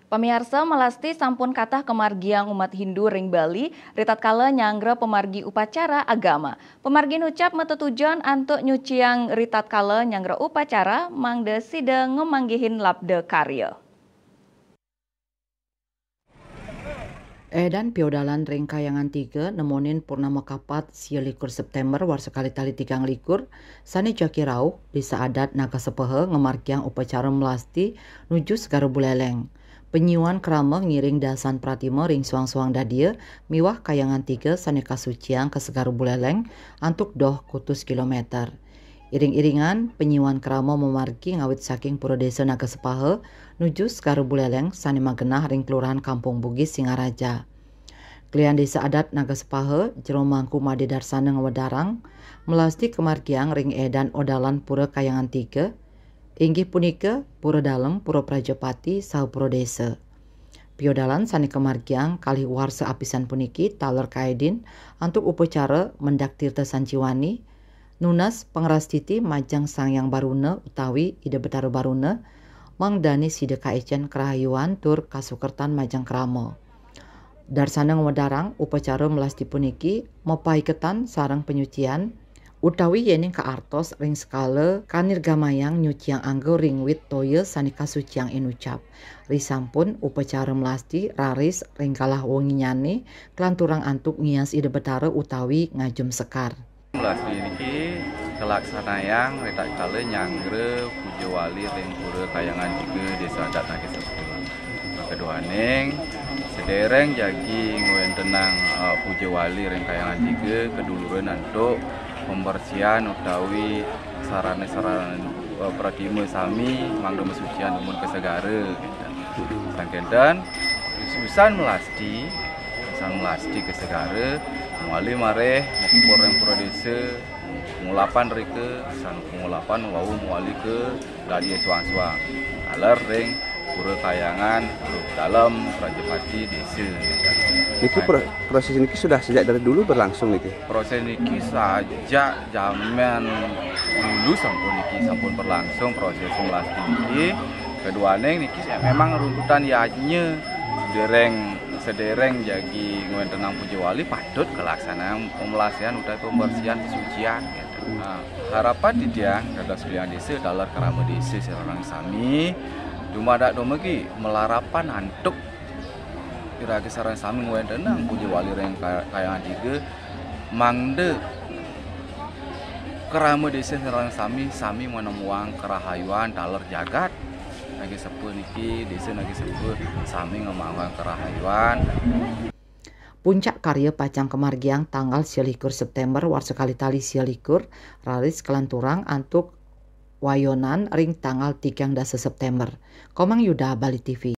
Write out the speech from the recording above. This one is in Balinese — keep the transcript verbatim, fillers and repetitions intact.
Pamiarsa, melasti sampun katah kamargiang umat Hindu ring Bali, ritatkala nyanggra pamargi upacara agama. Pamargi nucap matetujon antuk nyuciang ritatkala nyanggra upacara, mangda sida ngamanggihin labda karya. Edan piodalan ring Kayangan Tiga nemonin purnama kapat sia likur September warsa kalih tali tigang likur, sane jagi rauh, Desa Adat Nagasepaha ngamargiang upacara melasti nuju Segara Buleleng. Panyiuan krama ngiring dasan pratima ring suang-suang dadia miwah Kayangan Tiga sane kasuciang ka Segara Buleleng antuk doh kutus kilometer. Iring-iringan, panyiuan krama mamargi ngawit saking Pura Desa Nagasepaha nuju Segara Buleleng sane magenah ring Kelurahan Kampung Bugis, Singaraja. Kelian Desa Adat Nagasepaha, Jero Mangku Made Darsana ngawedarang, melasti kamargiang ring edan odalan Pura Kayangan Tiga, inggih punika Pura Dalem, Pura Prajapati, saha Pura Desa. Piodalan sane kamargiang kalih warsa apisan puniki taler kaedin antuk upacara Mendak Tirta Sanjiwani, nunas pangrastiti majeng Sang Hyang Baruna utawi Ida Betara Baruna, mangdane sida kaecen karahayuan tur kasukertan majeng krama. Darsana ngwedarang upacara melasti puniki mapaiketan sareng panyucian, utawi yening kaartos ring sekala kanirgamayang nyuciang angga ring wit toya sane kasuciang inucap. Risampun upacara melasti raris ring galah wenginyane kalanturang antuk ngias Ida Betara utawi ngajum sekar. Melasti niki kalaksanayang ritatkala nyanggra puja wali ring Pura Kayangan Tiga, Desa Adat Nagasepaha. Kaduaning, sedereng jagi ngwentenang, eh, puja wali ring Kayangan Tiga, kaduluran antuk pembersihan utawi sarana-sarana, eh, pratima sami mangda masucian dumun ka segara. Sangkenten, usan melasti, usan melasti ka segara, mawali mareh, mapupur ring pura desa, pangulapan rika, sang pangulapan wau mawali ka dadia suang-suang. Taler ring Pura Kayangan, Pura Dalem, Prajapati, Desa. Niki pro-, proses niki sudah sejak dari dulu berlangsung niki? Proses niki sajak zaman dulu sampun niki sampun berlangsung proses melasti niki. Kaduaning niki memang runtutan yajna, sedereng, sedereng jagi ngwentenang puja wali patut kalaksanayang pemelasihan utawi pembersihan, pesucian, gitu. Nah, harapan titiang dados kelian desa taler krama desa sareng sami, dumadak dumugi malarapan antuk iraga sareng sami ngwentenang puja wali ring Ka-, Kayangan Tiga, mangda krama desa sareng sami, sami manemuang karahayuan taler jagat. Nagasepaha niki, desa Nagasepaha sami ngemaang karahayuan. Puncak karya pacang kamargiang tanggal sia likur September warsa kalih tali sia likur, raris kalanturang antuk wayonan ring tanggal tigang dasa September. Komang Yuda, Bali T V.